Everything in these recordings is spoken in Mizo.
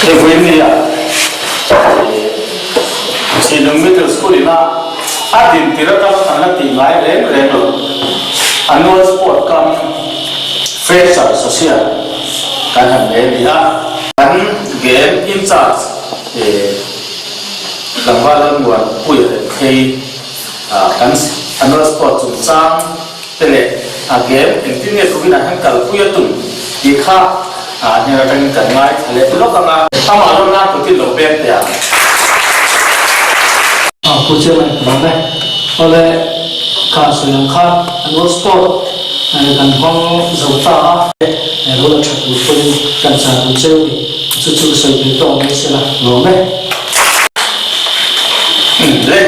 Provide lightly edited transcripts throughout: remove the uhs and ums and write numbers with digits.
Hei vawiin ah Chhinlung Middle School ina a din tir atang an la tih ngai reng reng lo. Annual Sport kam Fresher Social kan han nei a ni a. Kan game in charge tlangval Lalmuan Puia leh Khei kan annual sport chungchang te leh a game engtin nge kumin ah hian kalpui a tum tih kha hnen atangin kan ngaithla leh lawk ang a. Amah lo nan kutin lo pek teh ang. Pu Chairman ka lawm e. Awle kha sawi ang khan annual sport kan hmang zo ta a. Lo la tha tur pawhin kan chah duh cheu ni. Chu chu ka sawi thei tawk mai sela lawm e. Le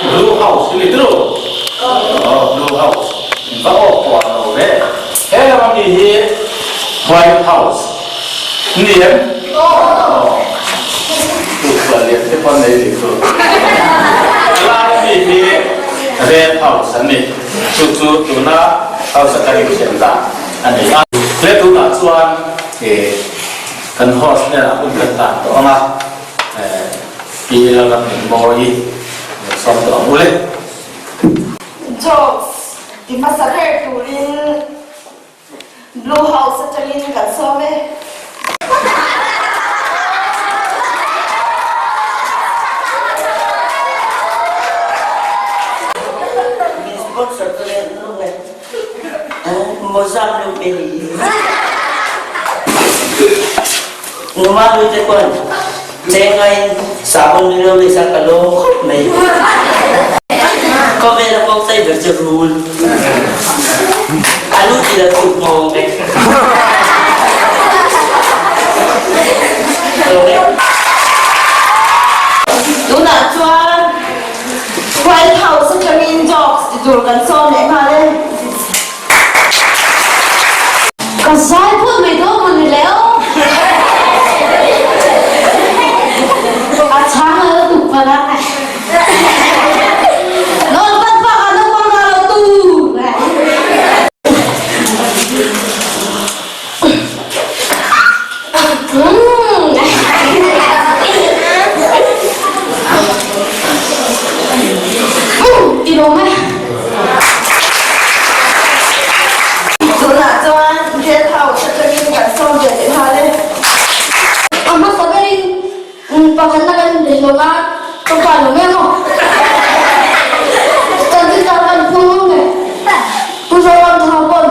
Blue House hi ni tiro? Aw Blue House in va awk pawh an lo ve. He lam ami hi White House ni em? Aw Tukhual lian te pawh an nei ni chu. Helai ami hi Red House an ni. Chu chu tuna House a kan inthian dan a ni a. Le tunah chuan kan host hnenah hun kan tan tawh ang a. Pi Lalram Engmawi sawm tawh ang u le. Jokes ti hmasa ber turin Blue House atangin kan sawm e. Min sponsor tu le lung le Mozam lung pe ni. Numa nu te kuan chengain sabon ni lo le sa ka lo khop mai. Khawvel a kawng tai ber chu rul. Alu ti la tuk ngawng vek. Tunah chuan White House atangin jobs ti tur kan sawm leh nghal e. Ka zai phut mai dawn maw ni leo. A chhang a la tuk palh a. Nawn pat bak ah naupang dah lo tu. Ti lawm e. Tunah chuan Red House atangin kan sawm ve leh nghal e. A hmasa berin pakhatna kan inbeih lo nan ka pa lo em aw. Chanchita kan phung ngam e. Pu Zoram Thang pawn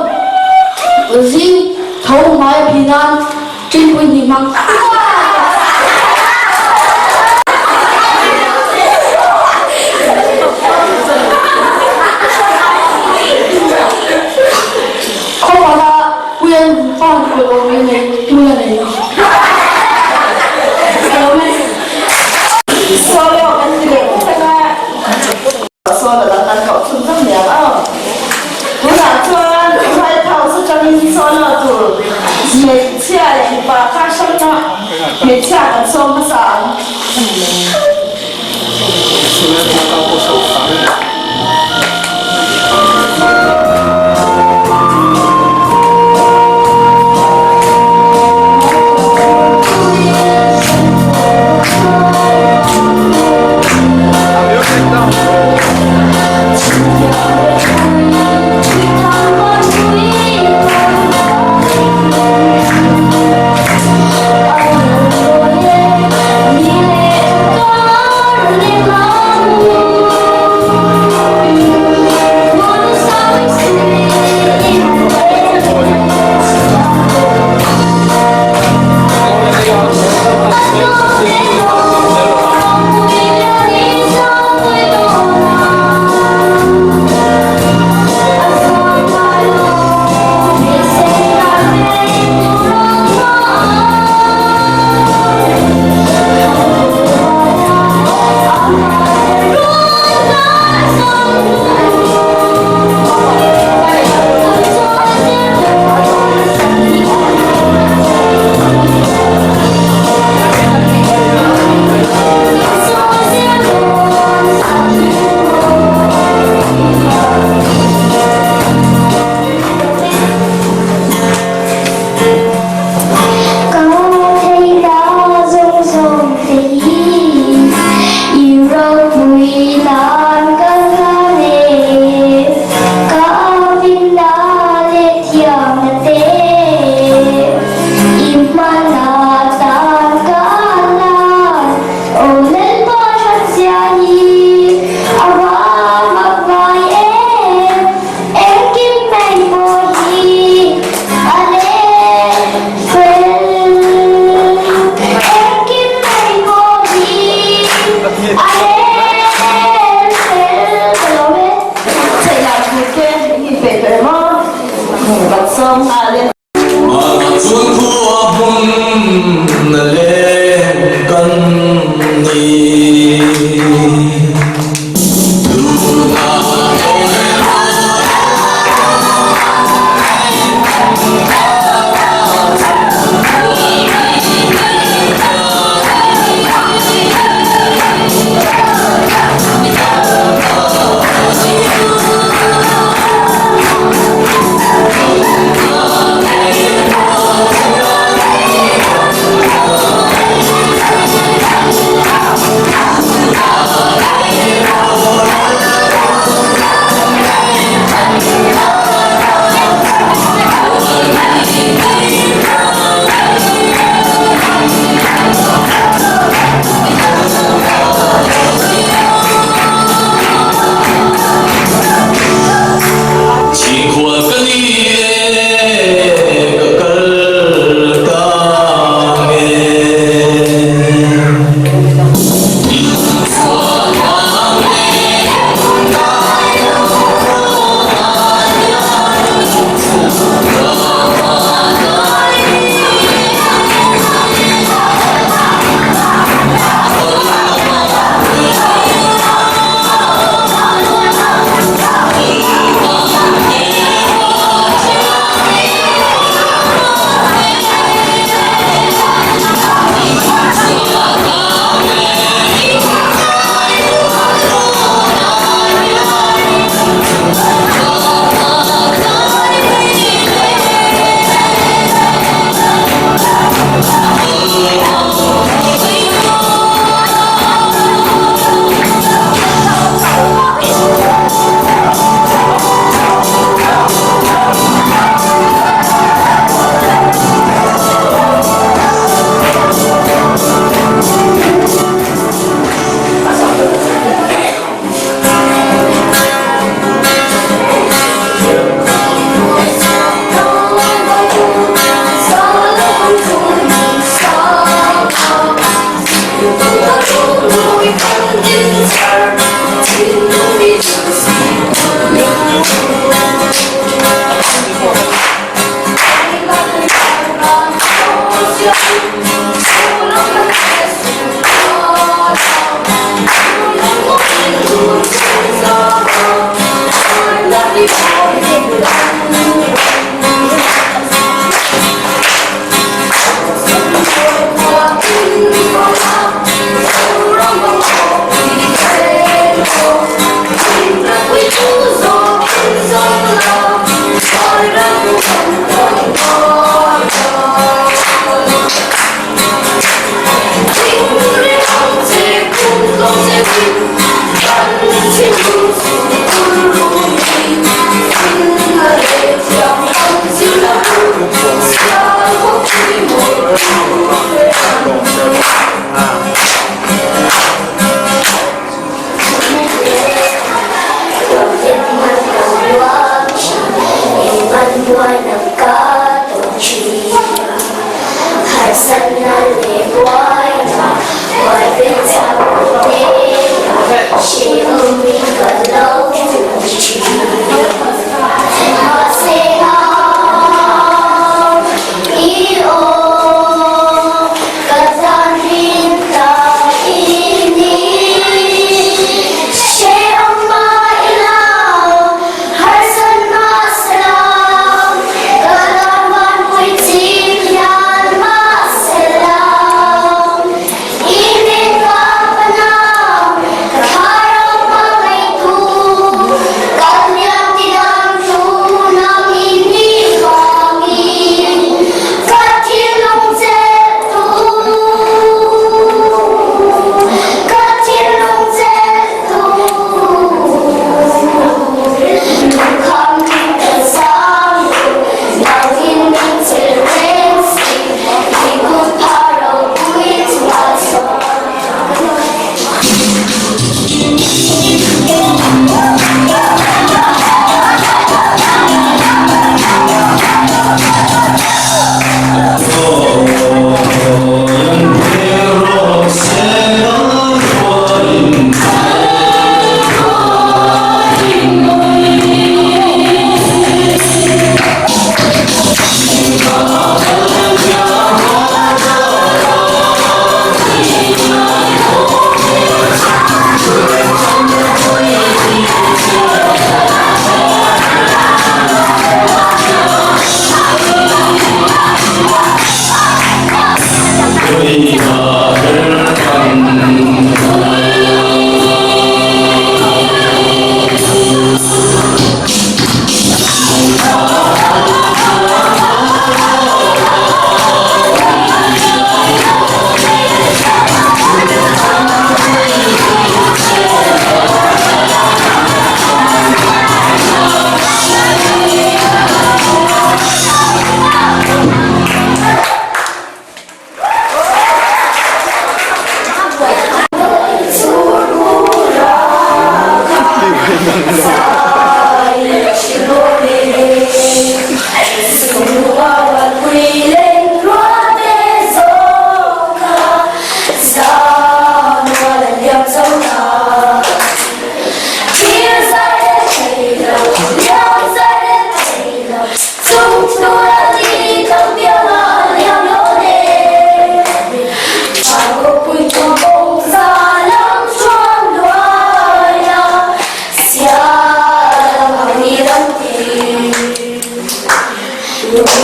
zing tho hmai a phi nan Ṭinpui hnih hmang. Khawpala puian fan kawi awm mai nei hmul a nei lo. Solo kan ti leh vek ang a. Solo dang kan koh chhun vek nia aw. Tunah chuan White House atangin solo tur hmeichhia leh mipa kar hrangna hmeichhia kan sawm hmasa ang.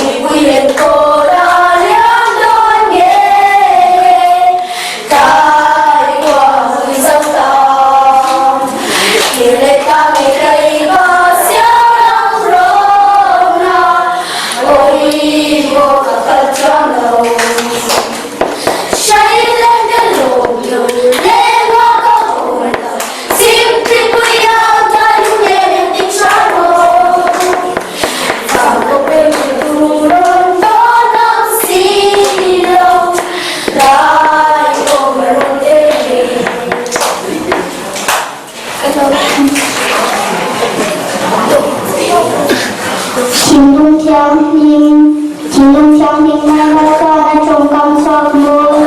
Mipui enkawl a liam dawn nge Tai khua hmui zo ta Thir leh ta ngei rei ba siam ang rawng na Awi maw ka kal chuang lo Hrai leng ka lawm lo leng a ka haw lo Chimtipui a ka lung em ti tha maw Thinlung thianghlim Thinlung thianghlim ngaina chuan a tawngkam chhuak mawi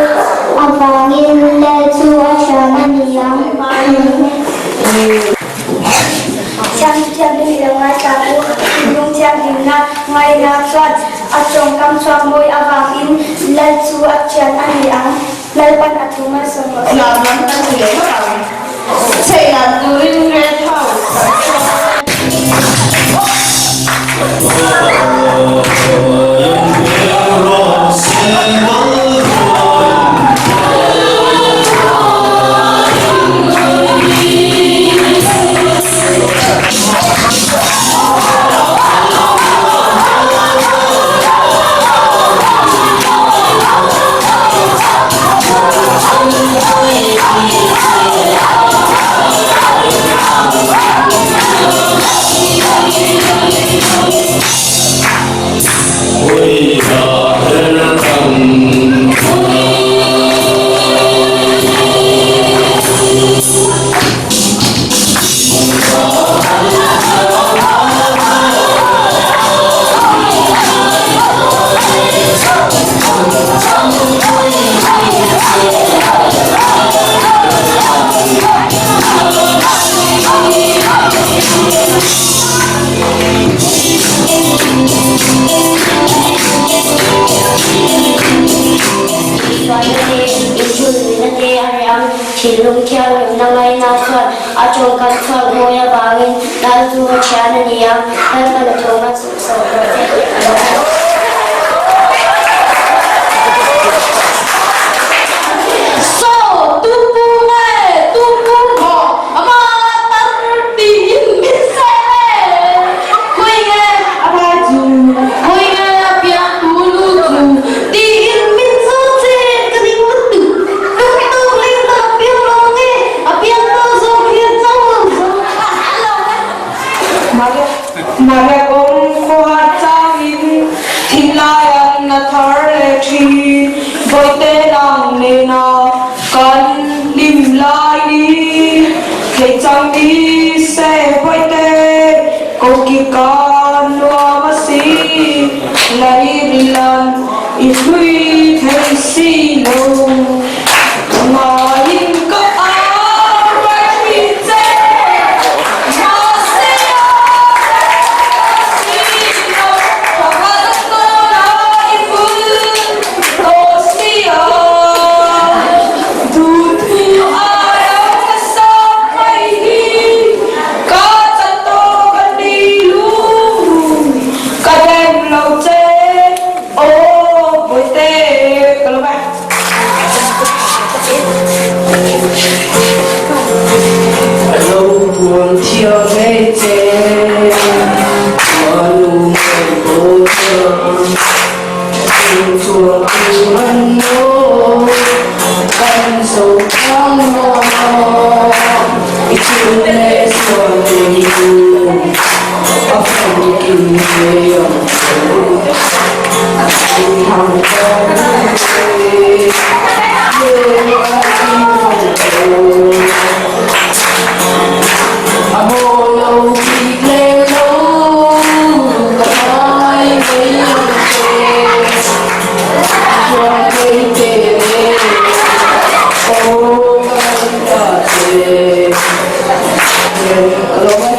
avangin lel chu a thian a ni ang. Thianghlim lo ngaithla u, thinlung thianghlimna ngaina chuan a tawngkam chhuak mawi avangin Lal chu a thian a ni ang, Lalpan a thu malsawm rawh se. Lam lam kan ti leh vak ang. Chei dan turin Red House kan chhuak. Sualna te, inchhunluihna te a reh ang. Thinlung thianghlimna ngaina chuan a tawngkam chhuak mawi avangin lal chu a thian a ni a, Lalpan a tho hmasa sawm rawh se. Saw tupu nge tupu maw ama tar tiin min seh e. Khawi nge a vai chu khawi nge a piang tu lu chu tiin min zawt che ka ding lutuk. Ka tuk leh ta piang lo nge a piang ta zawk hian chau lo zawk a lo e. Maria kawng khuat changin thinlai an na thar leh thin. Bawihte nang nena kan hlim lai ni thei chang ni se bawihte koki kan nuam a si lei rilan i hlui thei si lo ngaiin ka au mai thin che mahse a reh si lo pakhat tawna i bul tawh si a duhthu aia ka sak mai hi ka chan tawk a ni lungrun ka dem lo che aw bawihte ka lo ve. Lo tuam thiam ngei che Tuanu ngei bo thiam Chung chuang tu an maw Kan zo thang maw I chung leh sual tu A famkim ngei ang che I thang tawng che A maw lo bik leng lo ka ngai mai ang che Chuan thei te aw ka ngai ta che Ka lawm e.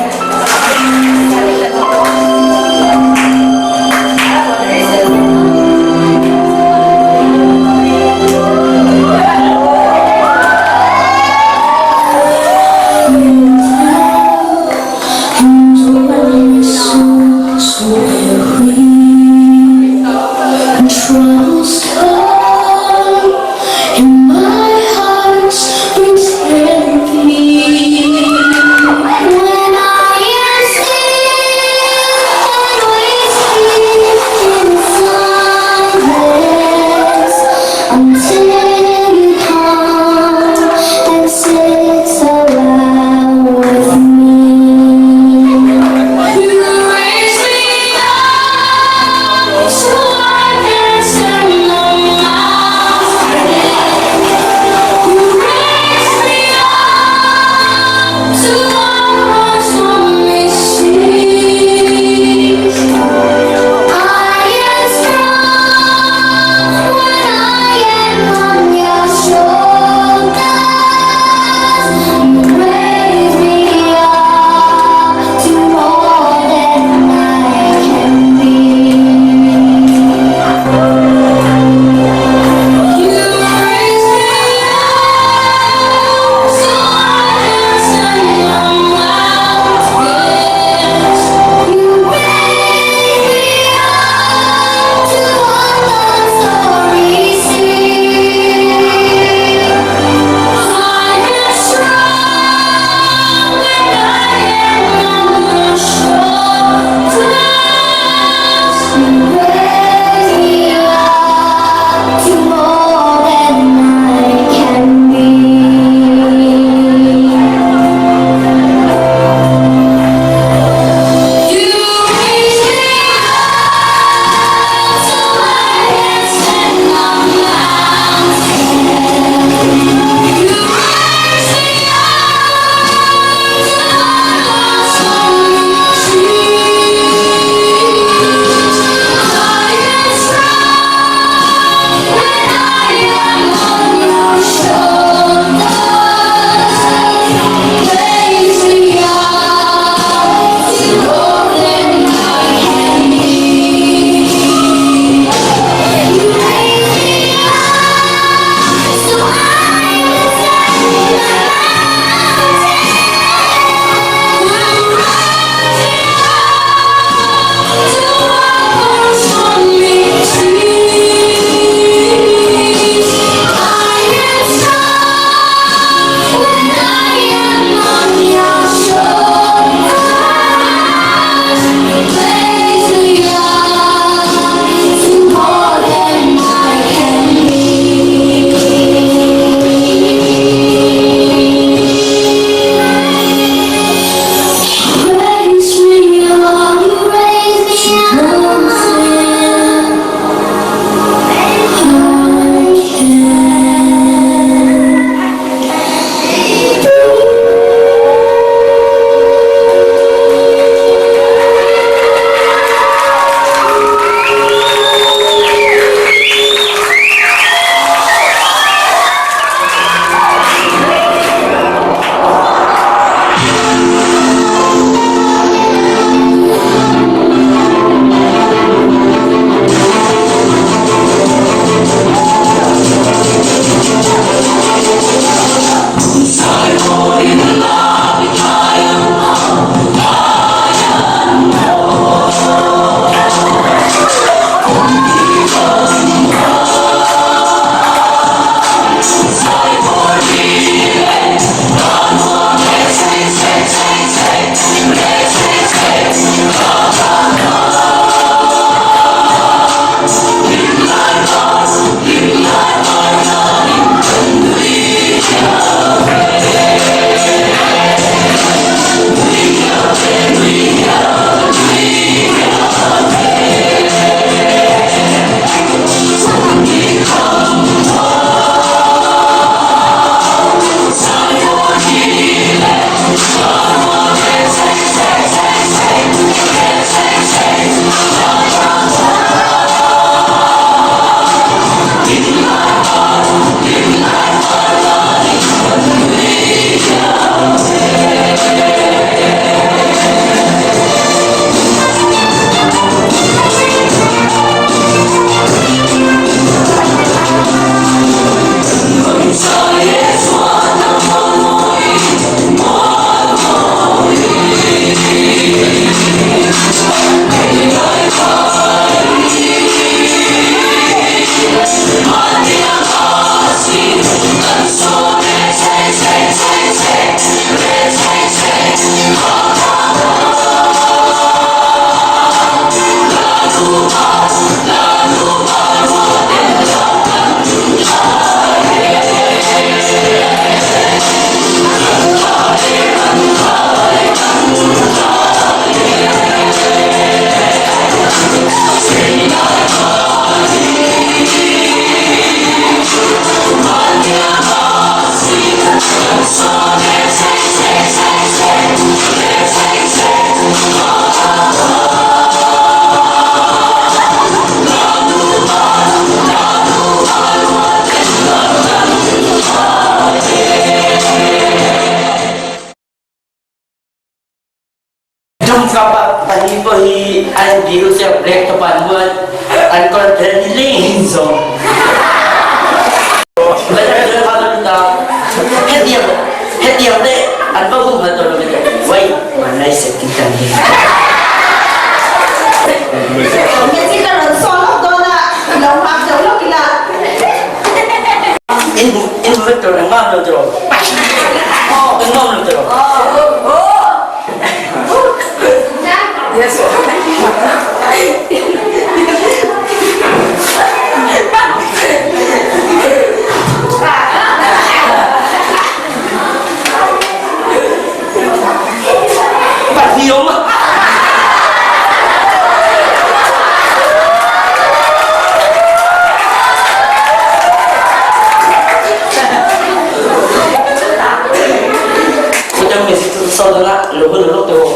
An biru che black top an buat an kawr phelh ni leng in zawng. Hetiang hetiang te an va hum hal tawn lo wai manlai septic tank hi. Music a rawn sawn lawk dawn a, lo nghak deuh lawk ila. In in vek tur engmah lo tiraw? Engmah lo tiraw? Pathiam. Kutang music tu sau dang ah lo hun lo te wo.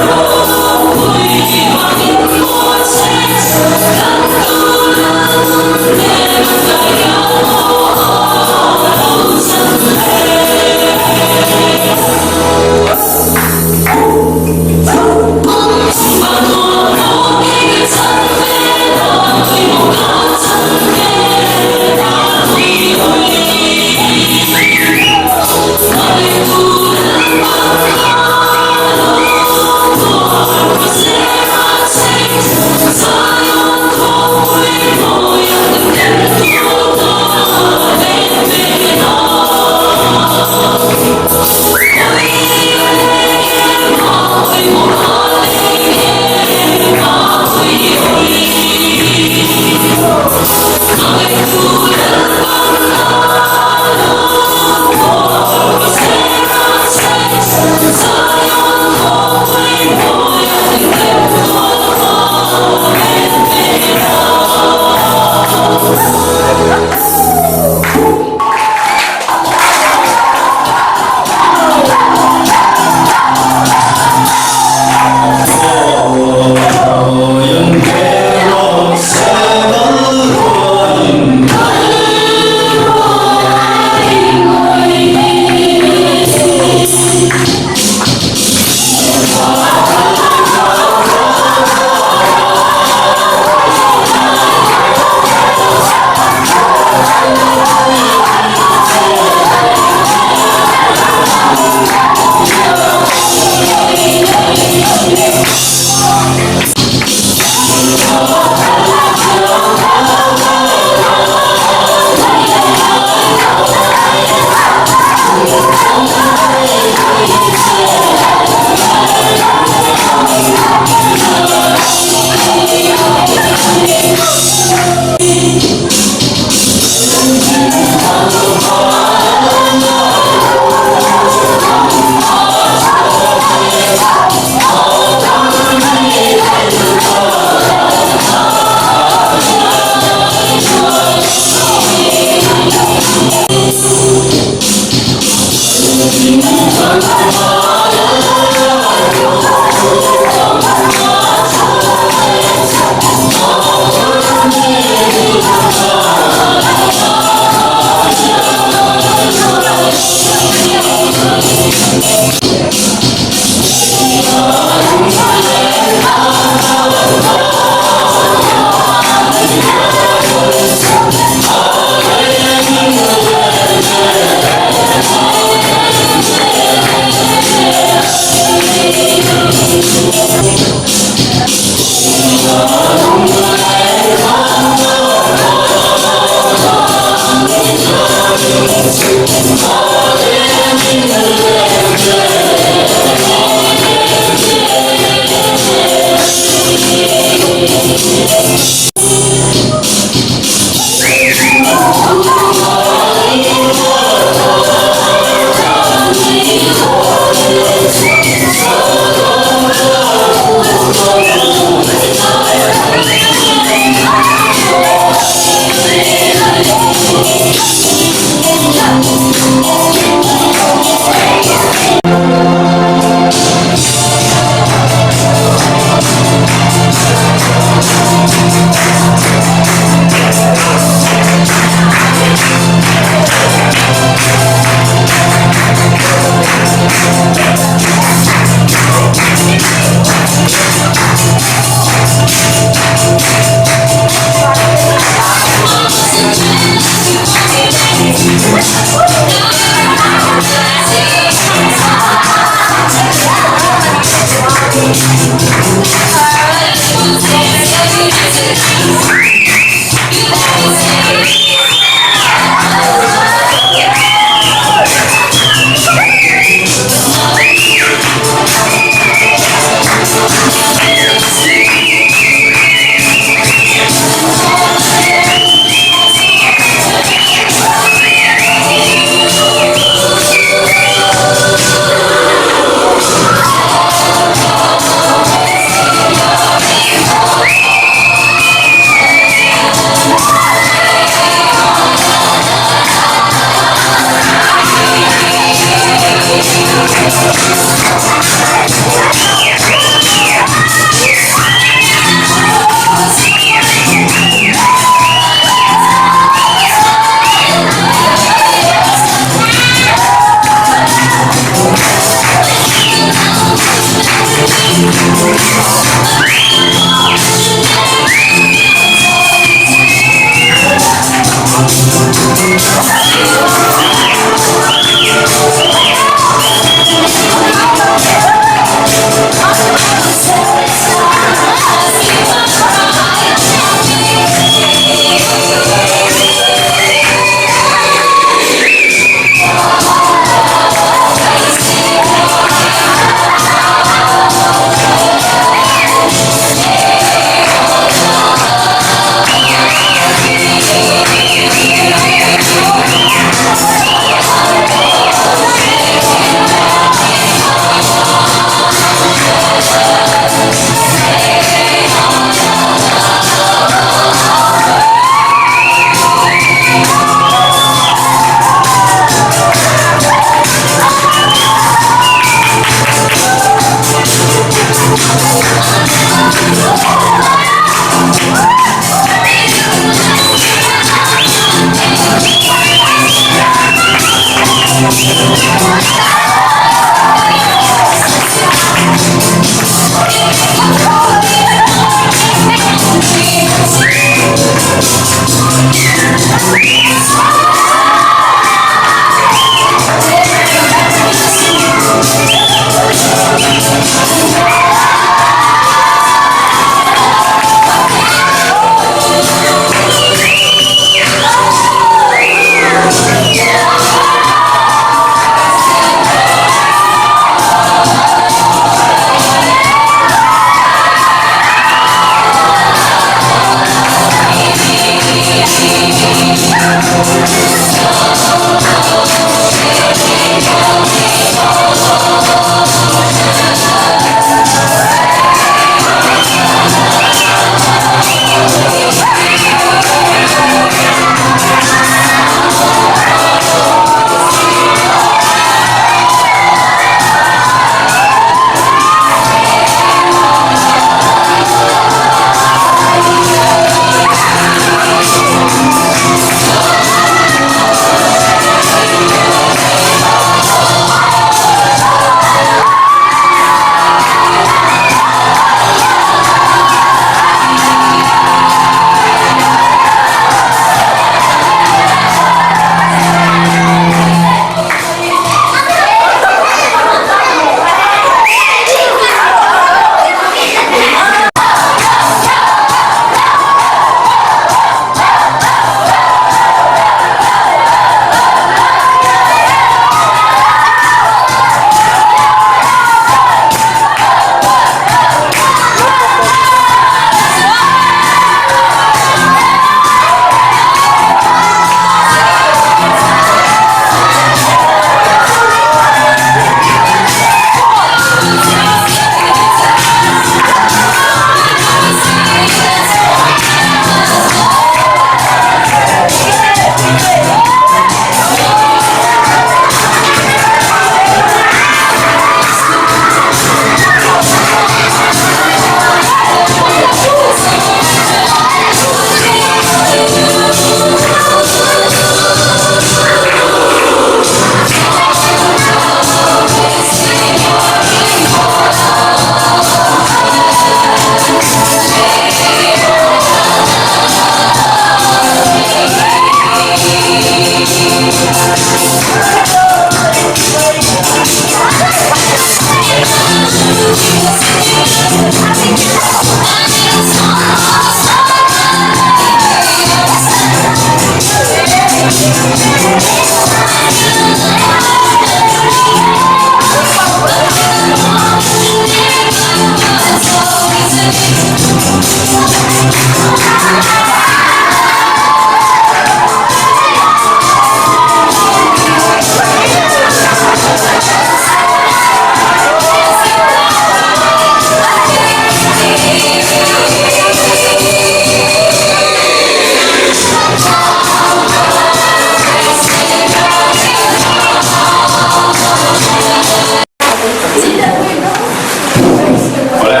Awle,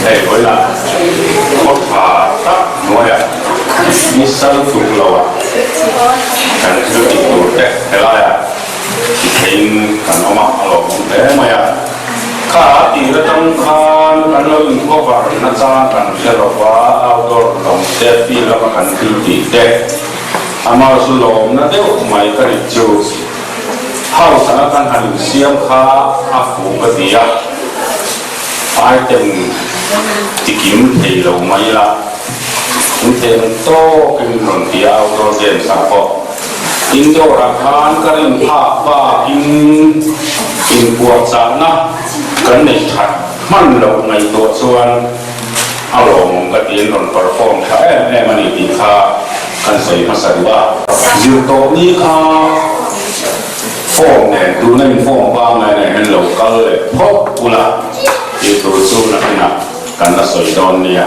hei vawilah khaw tha tak hnuaiah ni sal tuk loah kan thil tih tur te helaiah ti theiin kan awm a, a lawmawm hle mai a. Kha tir atang khan kan lo in cover nachang kan hre lo va, outdoor lam te field lama kan thil tih te amah chu lawmna deuh mai ka nih chu. House anga kan han insiam kha a fuh ka ti a, item tikim thei lo mai ila, in thei ang tawkin rawn ti a outdoor games ah pawh. Indoor ah khan ka rin phak bakin inpuahchahna kan nei that hman loh ngaihtuah chuan a lawmawm ka tiin rawn perform tha em em a ni tih kha kan sawi hmasa duh a. Zirtawh ni kha form nen tuna in form pangngai nen hian lo kal leh phawt ula tih tur chu nakinah kan la sawi dawn nia.